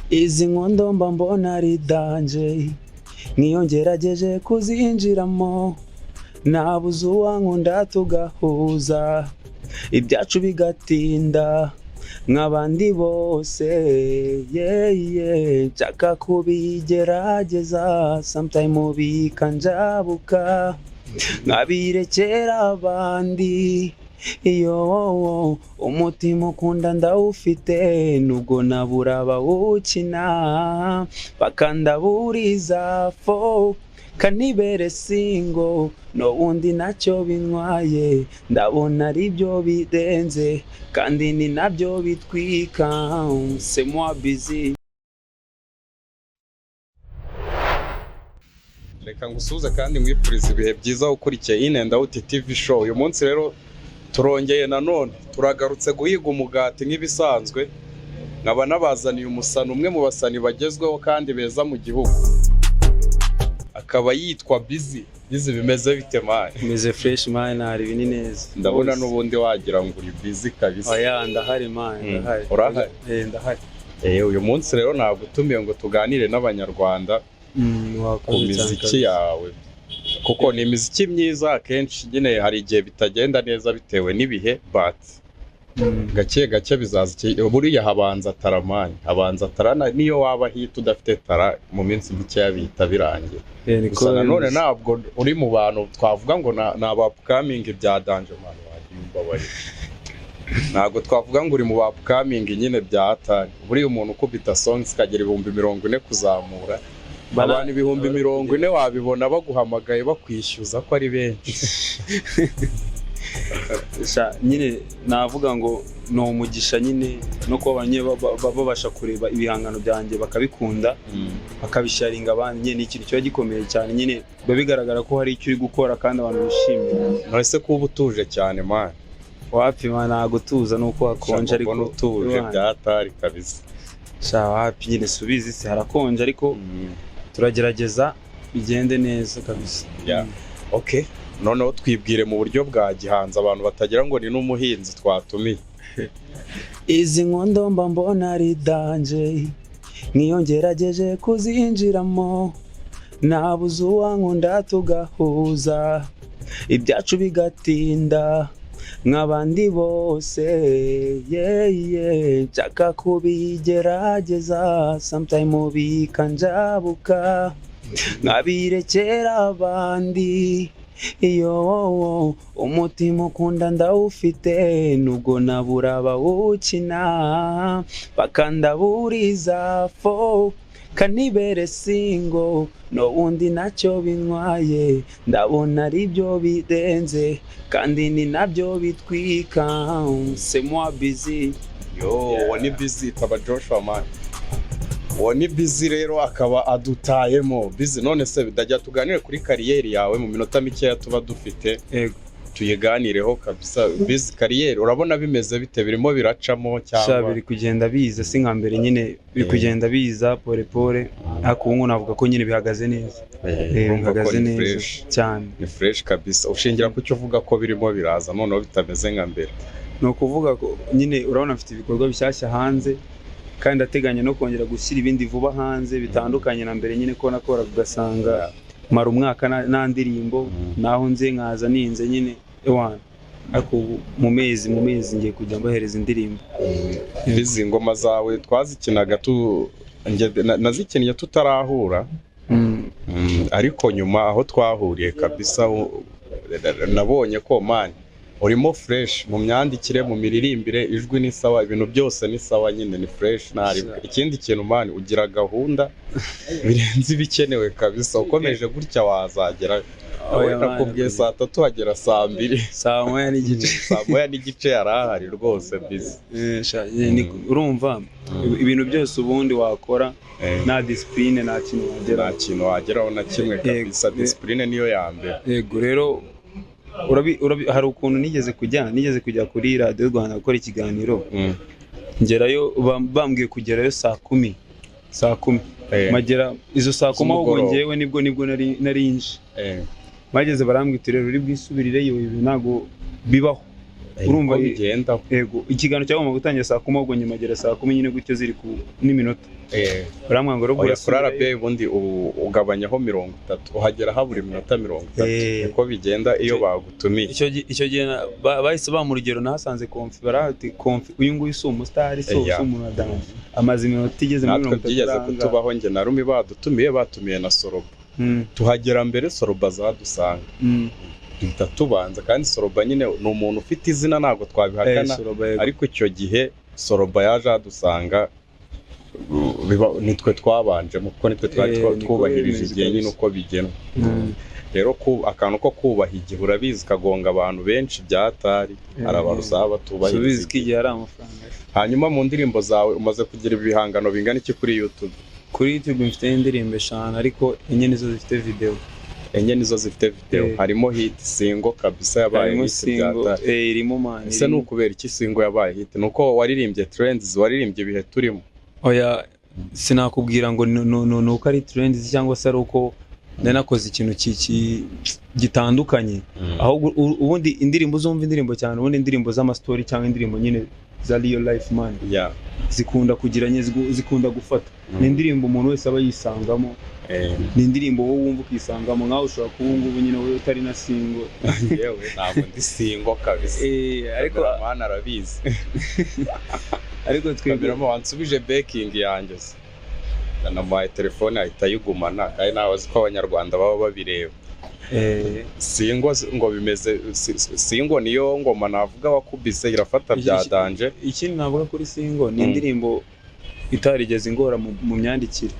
Izi nkondo mba mbona ari danger, nk'iyo ngerageje kuzinjiramo nabuze uwankunda tugahuza, ibyacu bigatinda nk'abandi bose. Yeah. Nshaka kubigerageza sometime bikanjabuka nkabirekera abandi. Iyo umutima ukunda ndawufite, nubwo nabura abawukina bakandaburiza fo kanibere single, n'ubundi nacyo bintwaye. Ndabona ari byo birenze kandi ni nabyo bitwika. C'est moi, Busy. Reka ngusuhuze kandi nkwifurize ibihe byiza ukurikiye In and Out TV Show. Uyu munsi rero turongeye nanone turagarutse guhiga umugati nk'ibisanzwe, nkaba nabazaniye umusani, umwe mu basani bagezweho kandi beza mu gihugu, akaba yitwa Busy. Busy, bimeze bite, man? Meze fresh, man, hari ibini neza. Ndabona n'ubundi wagira ngo uri busy kabisa. Oya, ndahari, man. Ndahari. Urahari? Eh, ndahari. Uyu munsi rero nagutumiye ngo tuganire n'Abanyarwanda ku Wakoze cyane miziki kabisa. yawe, kuko ni imiziki myiza. Akenshi nyine hari igihe bitagenda neza bitewe n'ibihe, but gake gake bizaza. Buriya habanza talent, man, habanza talent. Niyo waba hita udafite talent, mu minsi mikeya bihita birangira. Eh, niko Gusa nanone bimeze. ntabwo uri mu bantu twavuga ngo ni aba upcoming bya danger, man, wagiye umbabarira. Ntabwo twavuga ngo uri mu ba upcoming nyine bya hatari. Buriya umuntu ukubita songs ikagera 40,000 kuzamura, abantu 40,000 wabibona baguhamagaye bakwishyuza ko ari benshi. Sha, nyine navuga ngo ni umugisha nyine no kuba abantu nyine babasha kureba ibihangano byanjye bakabikunda, bakabisharinga abandi. Nyine ni ikintu kiba gikomeye cyane nyine, biba bigaragara ko hari icyo uri gukora kandi abantu bishimira. None se kuba utuje cyane, man? Wapi, man, ntabwo tuza, nuko hakonje ariko. Mbona utuje Ewana. bya hatari kabisa. Sha, wapi nyine, subizi se harakonje, ariko turagerageza bigende neza kabisa. Yeah. Okay, noneho twibwire mu buryo bwa gihanzi, abantu batagira ngo ni n'umuhinzi twatumiye. Izi nkondo mba mbona ari danger, nk'iyo ngerageje kuzinjiramo nabuze uwankunda tugahuza, ibyacu bigatinda nk'abandi bose. Yeah. Nshaka kubigerageza sometime bikanjabuka nkabirekera abandi. Iyo umutima ukunda ndawufite, nubwo nabura abawukina bakandaburiza fo kanibere single, n'ubundi nacyo bintwaye. Ndabona ari byo birenze kandi ni nabyo bitwika. C'est moi, Busy. Yo, uwo ni Busy, taba Joshua, man. Uwo ni Busy rero, akaba adutayemo Busy. None se bidajya tuganire kuri career yawe mu minota mikeya tuba dufite? Yego. Tuyiganireho kabisa. Busy, career urabona bimeze bite? Birimo biracamo Sha, cyangwa? biri kugenda biza, si nka mbere nyine, biri kugenda biza pole pole, ariko ubu ngubu navuga ko nyine bihagaze neza. Urumva ko Bihagaze ni neza fresh. cyane. Ni fresh kabisa. Ushingira ku cyo uvuga ko birimo biraza noneho bitameze nka mbere? Ni ukuvuga ko nyine urabona mfite ibikorwa bishyashya hanze, kandi ndateganya no kongera gushyira ibindi vuba hanze bitandukanye na mbere nyine, ko nakoraga ugasanga mara umwaka nta ndirimbo, naho nze nkaza ninze nyine ewana, ariko ubu mu mezi ngiye kujya mbahereza indirimbo. Izi ngoma zawe twazikinaga tu nazikinnye tutarahura. Ariko nyuma aho twahuriye kabisa nabonye ko, man, urimo fresh mu myandikire, mu miririmbire, ijwi ni sawa, ibintu byose ni sawa nyine, ni fresh ntari. Ikindi kintu, man, ugira gahunda birenze ibikenewe kabisa. Ukomeje gutya wazagera. Oya, Wowe man. nakubwiye saa 3, hagera saa 2. Saa 1:30. Saa 1:30 yari ahari rwose, Busy. Sha, urumva ibintu byose ubundi wakora nta discipline nta kintu Nta wageraho. kintu wageraho na kimwe kabisa. Discipline niyo ya mbere. Yego, rero hari ukuntu nigeze kujya kuri Radiyo Rwanda gukora ikiganiro, ngerayo bambwiye kugerayo saa 10, saa 10. Magera izo saa 10 ahubwo Z'umugoroba. ngewe nibwo nari nje. Bageze barambwira uti: "Rero uri bwisubirireyo, ibi ntabwo bibaho." Urumva Uko bigenda. Yego, ikiganiro cyagomba gutangira saa 10, ahubwo nyuma agera saa 10 nyine gutyo ziri ku n'iminota. Baramwanga ngo Oya, kuri urasubirayo. RBA ubundi ugabanyaho 30, uhagera habura iminota 30. Niko bigenda iyo bagutumiye. Icyo gihe bahise bamuha urugero, nahasanze Konfi, barahati Konfi uyu nguyu si umusitari, si umuntu wa dance, amaze iminota igeze muri Natwe 30 byigeze aranga. kutubaho, njye na Rumi badutumiye, batumiye na Soroba. Tuhagera mbere, Soroba azadusanga. Duhita tubanza, kandi Soroba nyine ni umuntu ufite izina, ntabwo twabihakana. Soroba, yego. Ariko icyo gihe Soroba yaje adusanga, nitwe twabanjemo, kuko nitwe twari Niko twubahirije bimeze igihe nyine kabisa. uko bigenwa. Rero akantu ko kubaha igihe, urabizi, kagonga abantu benshi byatari. Hari abantu usaba batubahiriza Subizi ko igihe. igihe ari amafaranga. Hanyuma mu ndirimbo zawe umaze kugira ibihangano bingana iki kuri YouTube? Kuri YouTube mfite indirimbo 5, ariko 4 nizo zifite video. 4 nizo zifite video. Harimo hit Single kabisa, yabaye Harimo hit Single, byatari. Irimo man. Ese ni Irimo. ukubera iki Single yabaye hit? Ni uko waririmbye trends, waririmbye ibihe turimo? Oya, sinakubwira ngo ni uko ari trends cyangwa se ari uko nari nakoze ikintu gitandukanye. Ahubwo ubundi indirimbo uzumva, indirimbo cyane ubundi indirimbo z'amastori cyangwa indirimbo nyine za real life man, zikunda kugira nyine zikunda gufata. Ni indirimbo umuntu wese aba yisangamo. Ni indirimbo wowe wumva ukisangamo, nkawe ushobora kuba ubu ngubu nyine wowe utari na single. Yewe, ntabwo ndi single kabisa. Ariko Cameraman arabizi. Ariko twebwe Cameraman, wansubije bekingi yanjye se? Namuhaye telefone ahita ayigumana, kandi nawe azi ko abanyarwanda baba babireba. Single ngo bimeze Single niyo ngoma navuga wakubise irafata bya danger. Ikindi navuga kuri Single, ni indirimbo itarigeze ingora mu myandikire.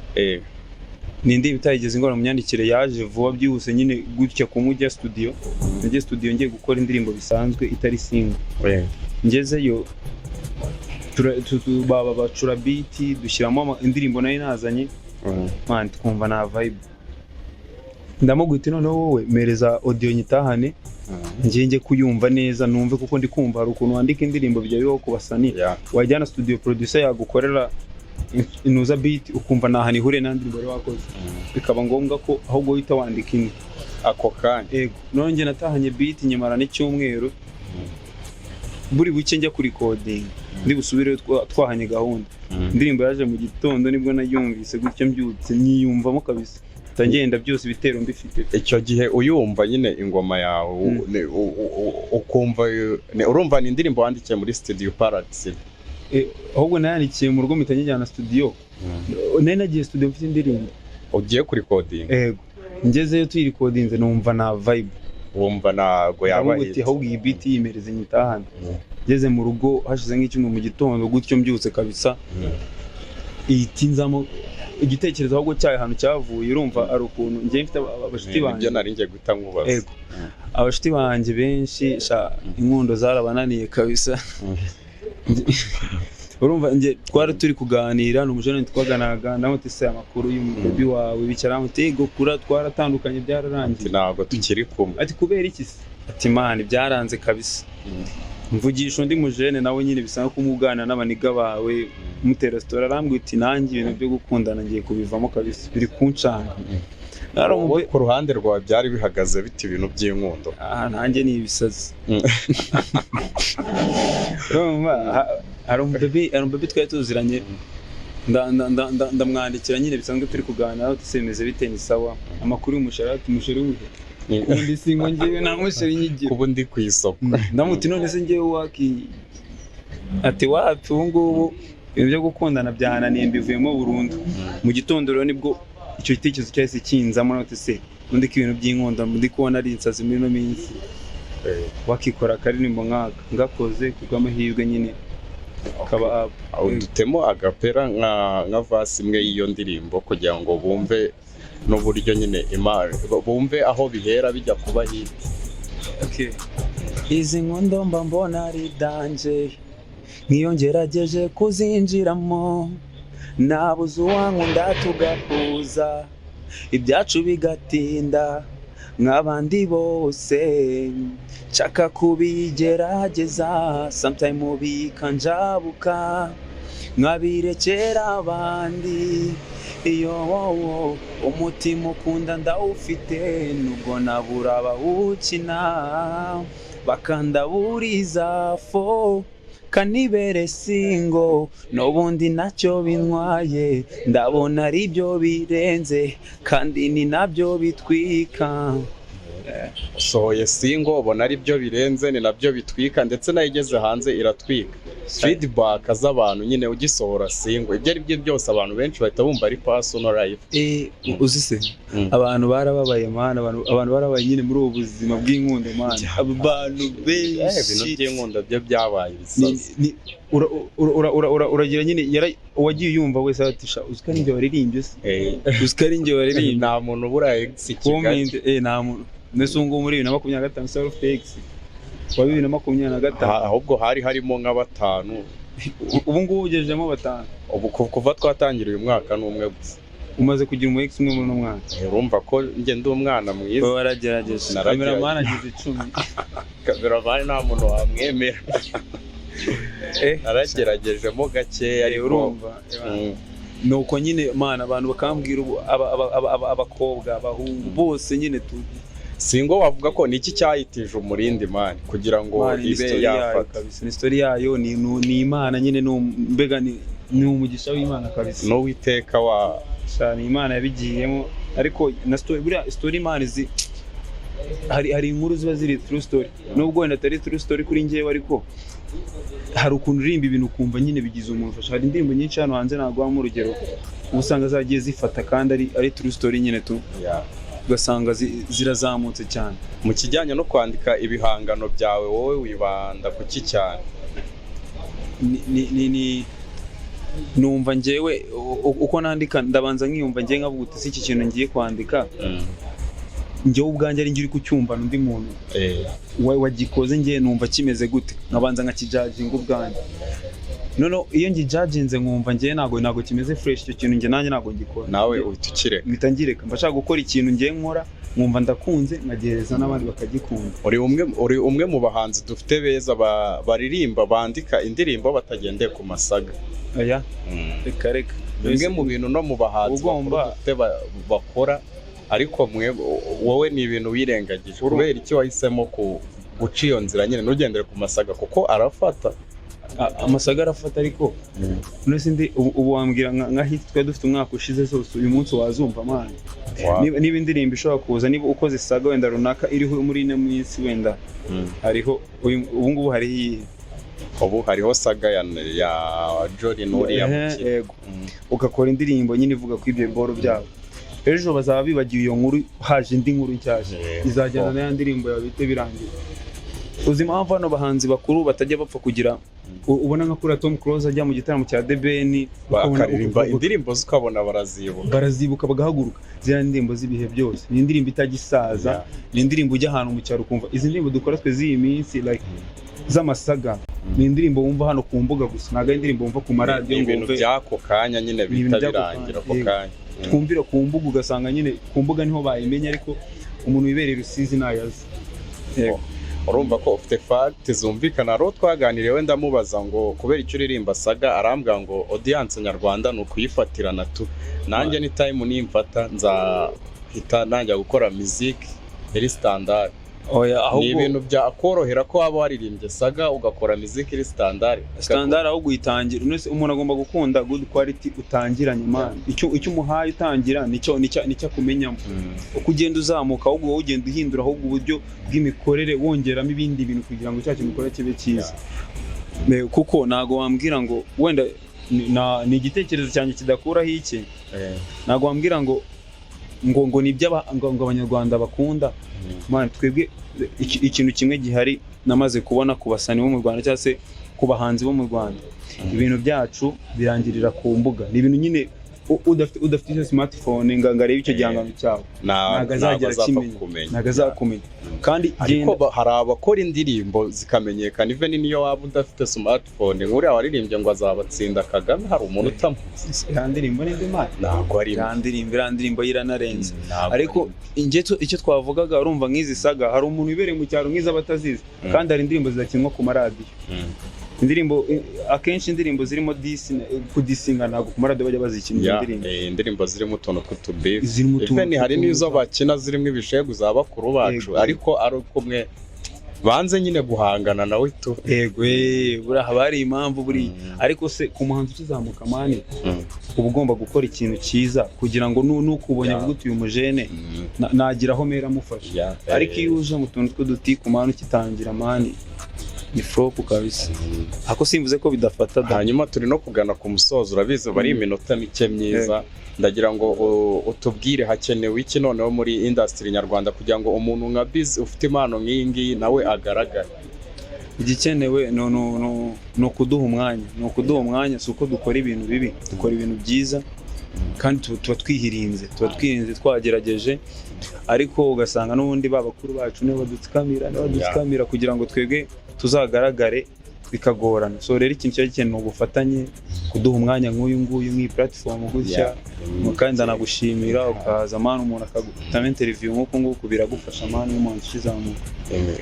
Ni indirimbo itarigeze ingora mu myandikire, yaje vuba byihuse nyine gutya kumwe ujya studio. Nagiye studio ngiye gukora indirimbo bisanzwe itari single. Ngezeyo baba bacura beat, dushyiramo indirimbo nari nazanye. Man, twumva nta vibe. Ndamubwira, noneho wowe mereza audio nyitahane, njye njye kuyumva neza numve, kuko ndi kumva hari ukuntu wandika indirimbo bijya bibaho ku basani, wajyana studio, producer yagukorera inuza beat, ukumva nta hantu ihuriye n'andi wari wakoze, bikaba ngombwa ko ahubwo uhita wandika indi Ako kanya. Ego, none njye natahanye beat, nyimara n'icyumweru, buri buke njya kuri recording, ndi busubireyo twahanye gahunda. Indirimbo yaje mu gitondo, nibwo nayumvise gutyo mbyutse, nyiyumvamo kabisa, ngenda byose ibitero mbifite. Icyo gihe uyumva nyine ingoma yawe, ukumva urumva ni indirimbo wandikiye muri studio Paradise? Ahubwo nayandikiye mu rugo, mpita nyijyana studio. Nari nagiye studio mfite indirimbo. Ugiye kurikodinga. Ego, ngezeyo tuyirikodinze, numva nta vibe. Wumva ntago yaba Ndavuga uti hit. ahubwo iyi beat yimereze nyitahane. Ngeze mu rugo hashize nk'icyumweru, mu gitondo gutyo mbyutse kabisa, ihita inzamo igitekerezo ahubwo cyayo ahantu cyavuye. Urumva ari ukuntu njye mfite abashuti Nibyo banjye. nari ngiye guhita nkubaza. Ego, abashuti banjye benshi sha, inkundo zarabananiye kabisa. Urumva njye twari turi kuganira n'umujene twaganaga, ndamuti se amakuru y'umubebi wawe bicara, muti ego kura twaratandukanye byararangiye. Ati ntabwo tukiri kumwe. Ati kubera iki se? Ati man, byaranze kabisa. Mvugisha undi mujene nawe nyine bisa nko kumugana n'abaniga bawe, mutera story, arambwira uti nanjye ibintu byo gukundana ngiye kubivamo kabisa, biri kuncanga. Nari Wowe ku ruhande rwawe byari bihagaze bite ibintu by'inkundo? Ah, nanjye ni ibisazi. Urumva, hari umubebi twari tuziranye, ndamwandikira nyine bisanzwe turi kuganira, uti se bimeze bite? Ni sawa, amakuru y'umushahara? Ati umusheri wuhe? Undi singo njyewe nta musheri nyigira. Kuba undi ku isoko. Ndamuti none se njyewe waki? Ati wapi, ubu ngubu ibintu byo gukundana byananiye, mbivuyemo burundu. Mu gitondo rero nibwo icyo gitekerezo cyahise kinzamo, noti se undi ko ibintu by'inkundo ndi kubona ari insazi muri ino minsi, wakikora akaririmbo nk'aka? Ngakoze kubw'amahirwe nyine kaba up. Aho dutemo agapera nka verse imwe y'iyo ndirimbo, kugira ngo bumve n'uburyo nyine imana, bumve aho bihera bijya kuba hit. Okay. Izi nkundo mba mbona ari danger, nk'iyo ngerageje kuzinjiramo nabuze uwankunda, tugahuza ibyacu bigatinda nk'abandi bose. Nshaka kubigerageza sometime bikanjabuka, nkabirekera abandi. Iyo wowo umutima ukunda ndawufite, nubwo nabura abawukina. Bakandaburiza fo kanibere single, n'ubundi nacyo bintwaye, ndabona ari byo birenze kandi ni nabyo bitwika. Usohoye single, ubona ari byo birenze, ni nabyo bitwika, ndetse nayo igeze hanze iratwika. Feedback z'abantu nyine ugisohora single, ibyo ari byo byose, abantu benshi bahita bumva ari personal life. Uzi se, abantu barababaye man, abantu barababaye nyine muri ubu buzima bw'inkundo man, abantu Ibintu benshi. By'inkundo byo byabaye ibisazi. Uragira nyine uwagiye yumva wese ati: "Sha, uzi ko ari njye waririmbye se? Uzi ko ari njye waririmbye?" Nta muntu ubura ex i Kigali. Comment, nta muntu. Mbese ubu ngubu muri 2025 se wari ufite ex wa 2025? Ahubwo hari harimo nka batanu. Ubu ngubu ugejejemo batanu? Ubu kuva twatangira uyu mwaka ni umwe gusa. Umaze kugira umu ex umwe muri uno mwaka? Urumva ko njye ndi umwana mwiza. Wowe waragerageje. Naragerageje. Cameraman agize 10. Cameraman nta muntu wamwemera. Narageragejemo gakeya, ariko Urumva, nuko nyine mana, abantu bakambwira ubu abakobwa, abahungu bose nyine tu. Single wavuga ko ni iki cyayitije umurindi man kugira ngo Man, ni ibe story yayo yafata? Kabisa, ni story yayo, ni Imana nyine, mbega ni umugisha w'Imana kabisa. N'Uwiteka wa Sha, ni Imana yabigiyemo, ariko na story, buriya story Imana izi, hari inkuru ziba ziri true story, nubwo wenda atari true story kuri njyewe, ariko hari ukuntu uririmba ibintu ukumva nyine bigize umuntu ufasha. Hari indirimbo nyinshi hano hanze naguhamo urugero, uba usanga zagiye zifata kandi ari true story nyine tu, ugasanga zirazamutse cyane. Mu kijyanye no kwandika ibihangano byawe, wowe wibanda ku ki cyane? Ni numva njyewe uko nandika, ndabanza nkiyumva njyewe, nkavuga uti: "Si iki kintu ngiye kwandika njyewe ubwanjye ari njye uri kucyumva, undi muntu wagikoze njye numva kimeze gute?" Nkabanza nkakijudginga ubwanjye. Noneho iyo ngijudginze nkumva njyewe ntabwo kimeze fresh, icyo kintu njye nanjye ntabwo ngikora. Nawe uhita ukireka. Mpita ngireka. Mba nshaka gukora ikintu njye nkora nkumva ndakunze, nkagihereza n'abandi bakagikunda. Uri umwe mu bahanzi dufite beza baririmba, bandika indirimbo batagendeye ku masaga. Oya, reka reka. Bimwe mu bintu no mu bahanzi bakuru dufite bakora, ariko mwe wowe ni ibintu wirengagije. Kubera iki wahisemo ku guca iyo nzira nyine, ntugendere ku masaga, kuko arafata? Amasaga arafata, ariko none sindi ubu wambwira nka hit twari dufite umwaka ushize zose uyu munsi wazumva man? Niba indirimbo ishobora kuza, niba ukoze saga wenda runaka iriho muri ino minsi wenda, hariho ubu ngubu hariho iyihe? Ubu hariho saga ya Jolly n'uriya mukino. Yego. Ugakora indirimbo nyine ivuga ku ibyo biboro byabo, ejo bazaba bibagiwe iyo nkuru, haje indi nkuru nshyashya izajyana na ya ndirimbo yawe, bihite birangira. Uzi impamvu hano bahanzi bakuru batajya bapfa kugira, ubona nka kuriya Tom Close ajya mu gitaramo cya The Ben, Bakaririmba indirimbo ze ukabona barazibuka. Barazibuka bagahaguruka. Ziriya ndirimbo z'ibihe byose ni indirimbo itajya isaza, ni indirimbo ujya ahantu mu cyaro ukumva. Izi ndirimbo dukora twe z'iyi minsi, like z'amasaga, ni indirimbo wumva hano ku mbuga gusa, ntabwo ari indirimbo wumva ku maradiyo Ni ngo ibintu wumve. by'ako kanya nyine, Ni ibintu bihita by'ako birangira ako kanya, kanya. Twumvira ku mbuga, ugasanga nyine ku mbuga niho bayimenya, ariko umuntu wibereye i Rusizi ntayazi. Yego. Urumva ko ufite fact zumvikana. Hari uwo twaganiriye wenda amubaza ngo kubera icyo uririmba saga, arambwira ngo audience nyarwanda ni ukuyifatirana tu, nanjye ni time nimfata nzahita nanjya gukora music iri standard. Oya, Ni ahubwo ibintu byakorohera ko waba waririmbye saga ugakora music iri standard? Standard ahubwo uyitangira. None se umuntu agomba gukunda good quality utangiranye man. Icyo umuhaye utangira nicyo akumenyamo. Uko ugenda uzamuka, ahubwo wowe ugenda uhindura ahubwo uburyo bw'imikorere, wongeramo ibindi bintu kugira ngo cya kintu ukora kibe cyiza. Kuko ntago wambwira ngo wenda ni igitekerezo cyanjye kidakuraho iki, ntago wambwira ngo ni ibyo ngo Abanyarwanda bakunda man. Twebwe ikintu kimwe gihari namaze kubona ku basani bo mu Rwanda cyangwa se ku bahanzi bo mu Rwanda, ibintu byacu birangirira ku mbuga. Ni ibintu nyine udafite icyo smartphone ngo arebe icyo gihangano cyawe, ntabwo azagera azapfa akimenya. Kumenya. Ntabwo azakumenya kandi Ariko genda hari abakora indirimbo zikamenyekana even niyo waba udafite smartphone. Nk'uriya waririmbye ngo azabatsinda Kagame, hari umuntu utamuzi? Iriya ndirimbo ni mbi man. Ntabwo ari Iriya ndirimbo yo iranarenze. Ntabwo Ariko ari njye icyo twavugaga, urumva nk'izi saga hari umuntu wibereye mu cyaro nk'izi aba atazizi, kandi hari indirimbo zidakinwa ku maradiyo. Indirimbo akenshi indirimbo zirimo disi, kudisinga, ntabwo ku maradiyo bajya bazikina izo ndirimbo. Indirimbo zirimo utuntu tw'utubeef. Zirimo utuntu Even hari tw'utuntu. n'izo bakina zirimo ibishegu za bakuru bacu, Yego. ariko ari kumwe Banze nyine guhangana nawe tu. Yego, buriya haba hari impamvu buriya. Ariko se ku muhanzi ukizamuka, man, uba ugomba gukora ikintu cyiza kugira ngo nukubonye avuge uti: "Uyu mujene nagira aho mera amufasha." Ariko iyo uje mu tuntu tw'udutiku, man, ukitangira, man, ni flop kabisa. Ako simvuze ko bidafata da. Hanyuma turi no kugana ku musozo, urabizi bari iminota mike myiza. Ndagira ngo utubwire hakenewe iki noneho muri industry nyarwanda kugira ngo umuntu nka Bizi ufite impano nk'iyi ngiyi nawe agaragare. Igikenewe ni ukuduha umwanya, ni ukuduha umwanya. Si uko dukora ibintu bibi, dukora ibintu byiza kandi tuba twirinze, twagerageje, ariko ugasanga n'ubundi ba bakuru bacu nibo badutsikamira, nibo badutsikamira kugira ngo twebwe tuzagaragare bikagorana. So rero ikintu kiba gikenewe ni ubufatanye, kuduha umwanya nk'uyu nguyu, nk'iyi platform gutya. Kandi ndanagushimira ukaza, man, umuntu akagutamo interview nk'uku nguku biragufasha, man, nk'umuhanzi ukizamuka.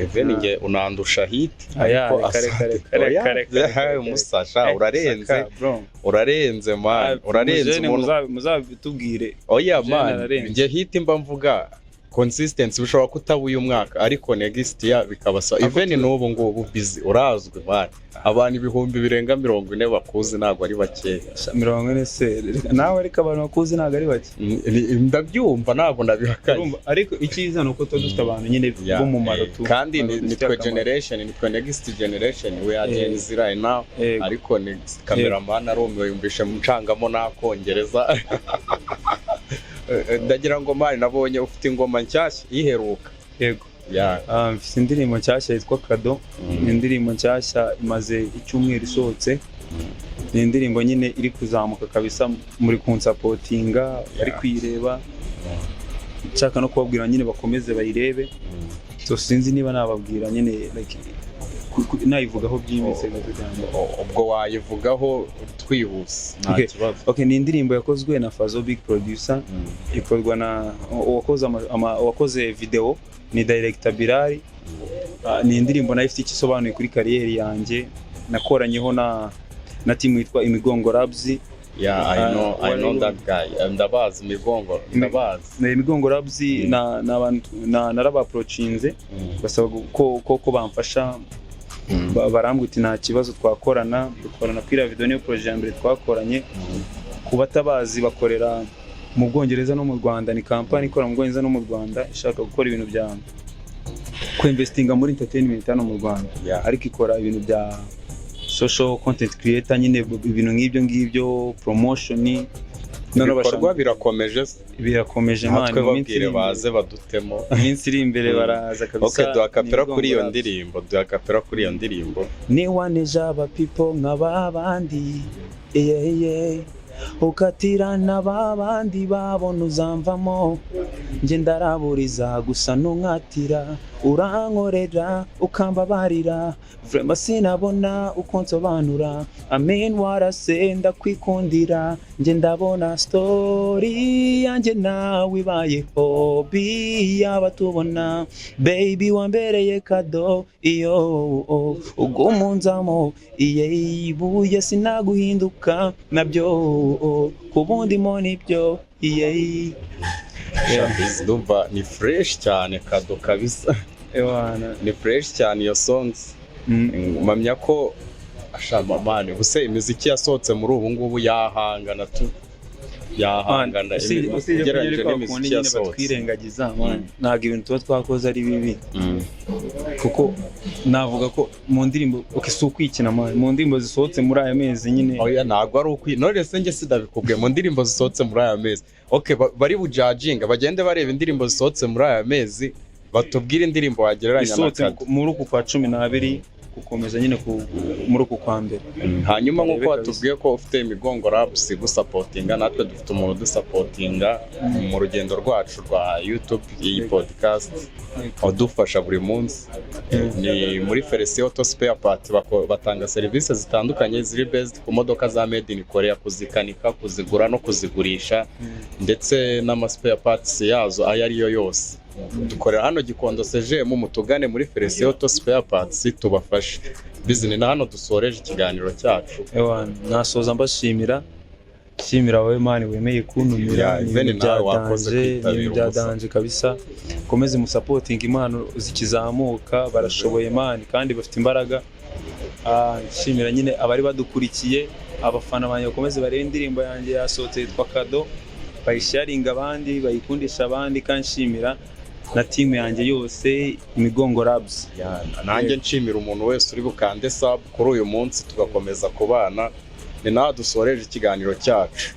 Even nge unandusha hit. Aya, ariko reka, reka, asante. reka, Oya, reka, reka, reka, reka. Musasha urarenze. Saka, bro. Urarenze, man, urarenze. Mujene Umuntu muzabitubwire. Oya. Mujene Man, ararenze. njye hit mba mvuga consistency. Bishobora kutaba uyu mwaka, ariko next year bikaba so. Even n'ubu ngubu Busy urazwi, man, abantu 40,000 bakuzi ntabwo ari bakeya. 40 se? Nawe ariko abantu bakuzi ntabwo ari bake. Ndabyumva, ntabwo ndabihakanye. Urumva, ariko icyiza ni uko tuba dufite abantu nyine b'umumaro tu. Kandi abantu ni dufitiye nitwe akamaro. generation, nitwe next generation, we are Gen Z right now. Ariko ni cameraman arumiwe, yumvishe ncangamo n'akongereza. Ndagira ngo, man, nabonye ufite ingoma nshyashya iheruka. Yego. Yeah. Ah, mfite indirimbo nshyashya yitwa Kado. Ni indirimbo nshyashya imaze icyumweru isohotse. Ni indirimbo nyine iri kuzamuka kabisa, muri kunsupportinga, bari kuyireba. Nshaka no kubabwira nyine bakomeze bayirebe. So sinzi niba nababwira nyine like nayivugaho byimbitse gato cyane. Ubwo wayivugaho twihuse, nta kibazo. Okay, ni indirimbo yakozwe na Fazo Big Producer, ikorwa na uwakoze uwakoze video ni Director Bilal. Ah, ni indirimbo nayo ifite icyo isobanuye kuri career yanjye. Nakoranyeho na team yitwa Imigongo Labs. Yeah, I know, I know Ah, that guy. Ndabazi Migongo, ndabazi. Na Imigongo Labs na abantu na naraba-approachinze basaba ko bamfasha. Barambwira uti: "Nta kibazo, twakorana." Dukorana kuri iriya video, niyo projet ya mbere twakoranye. Ku batabazi, bakorera mu Bwongereza no mu Rwanda. Ni kampani ikora mu Bwongereza no mu Rwanda, ishaka gukora ibintu bya kwinvestinga muri entertainment hano mu Rwanda, ariko ikora ibintu bya social content creator nyine, ibintu nk'ibyo ngibyo, promotion. Noneho Ibikorwa birakomeje. Birakomeje, man. Natwe Mu minsi babwire iri imbere- baze badutemo. Mu minsi iri imbere baraza kabisa. Okay, duha kapera Ni kuri iyo Imigongo Labs. ndirimbo, duha kapera kuri iyo ndirimbo. Niwaneje aba people nka babandi, yeah, yeah. Ukatirana babandi babona uzamvamo, njye ndaraburiza gusa ntunkatira, urankorera ukambabarira, vraiment sinabona uko nsobanura. Amen warase, ndakwikundira, njye ndabona story yanjye nawe ibaye hobby y'abatubona. Baby, wambereye kado, iyo ugumunzamo iye ibuye sinaguhinduka nabyo ku bundi mo nibyo iye. Shabizi, ndumva ni fresh cyane, Kado kabisa. Ewana. Ni fresh cyane iyo songs. Mpamya ko ashama, man, ubuse imiziki yasohotse muri ubu ngubu yahangana tu, yahangana Usibye ko ugereranyije nyine kwa n'imiziki kundi nyine yasohotse? batwirengagiza, man, ntabwo ibintu tuba twakoze ari bibi, kuko navuga ko mu ndirimbo, okay, si ukwikina, man, mu ndirimbo zisohotse muri aya mezi nyine. Oya, ntabwo ari ukwi none se njye sidabikubwiye mu ndirimbo zisohotse muri aya mezi. Okay, bari bujudginga, bagende bareba indirimbo zisohotse muri aya mezi, batubwire indirimbo wagereranya na Isohotse Kado. muri uku kwa 12 gukomeza nyine muri uku kwa mbere. Hanyuma nk'uko Barebe. watubwiye ko ufite Imigongo Labs igusupportinga, natwe dufite umuntu udusupportinga mu rugendo rwacu rwa YouTube, iyi podcast, udufasha buri munsi, ni muri Felicien Auto Spare Part. Batanga serivisi zitandukanye ziri based ku modoka za made in Korea, kuzikanika, kuzigura no kuzigurisha, ndetse n'ama spare parts yazo ayo ariyo yose. Dukorera hano Gikondo Sejemu, mutugane muri Felicien Auto Spare Parts tubafashe. Bizini na hano dusoreje ikiganiro cyacu. Ewana, nasoza mbashimira. Nshimira wowe man wemeye kuntumira. Yeah, Ni even ibintu bya nawe wakoze danger, ni kwitabira ibintu bya umusa. danger kabisa. Komeze musupportinga impano zikizamuka, barashoboye man, kandi bafite imbaraga. Nshimira nyine abari badukurikiye, abafana banjye bakomeze barebe indirimbo yanjye yasohotse yitwa Kado, bayisharinga abandi, bayikundisha abandi, kandi nshimira na team yanjye yose, Imigongo Labs. Yeah, nanjye nshimira umuntu wese uri bukande sub kuri uyu munsi, tugakomeza kubana. Ni nawe dusoreje ikiganiro cyacu.